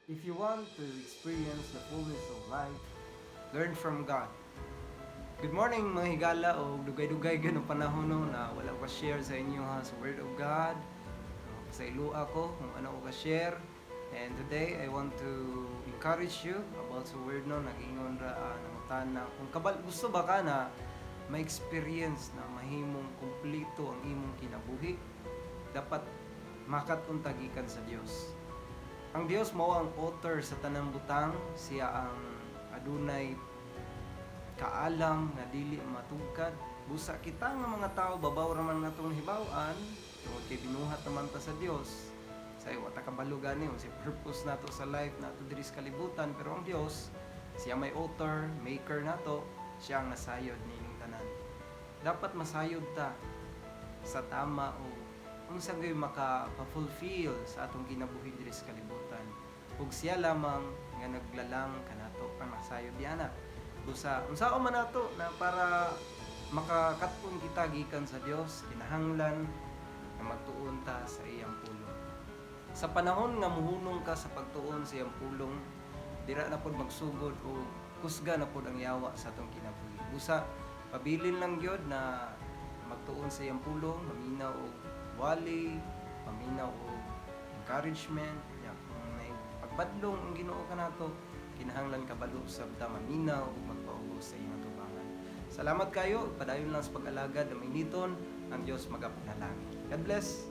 If you want to experience the fullness of life, learn from God. Good morning, mga higala, o dugay-dugay ganong panahon, no, na wala ko share sa inyo ha sa Word of God. Pasaylua ko kung ano ko ka-share. And today I want to encourage you about sa word, no, nag-ingon ra nangutana kung kabal gusto ba ka na ma-experience na mahimong kumpleto ang imong kinabuhi, dapat makat-on ta gikan sa Dios. Ang Dios mao ang author sa tanang butang, siya ang adunay kaalam nga dili matugkad. Busa kita nga mga tao, babaw ra man natong hibaw-an tungod kay binuhat naman ta sa Dios. Say wa ta kabalo gani si purpose nato sa life nato diri sa kalibutan, pero ang Dios, siya may author, maker nato, siya ang nasayod niining tanan. Dapat masayod ta sa tama o unsa gyud maka-fulfill sa atong kinabuhi diri sa kalibutan. Ug siya lamang nga naglalang kanato ang nasayod diana. Busa unsaon man nato na para makakat-on kita gikan sa Dios, kinahanglan nga magtuon ta sa iyang pulong. Sa panahon nga muhunong ka sa pagtuon sa iyang pulong, dira na pod magsugod o kusga na pod ang yawa sa atong kinabuhi. Busa pabilin lang gyud na magtuon sa iyang pulong, maminaw og wali, paminaw og encouragement, ya, kung may pagbadlong ang Ginoo kanato, kinahanglan kabalo sab ta maminaw ug magpaubos sa iyang atubangan. Salamat kayo, padayon lang sa pag-alagad na mainiton, ang Dios magapanalangin. God bless.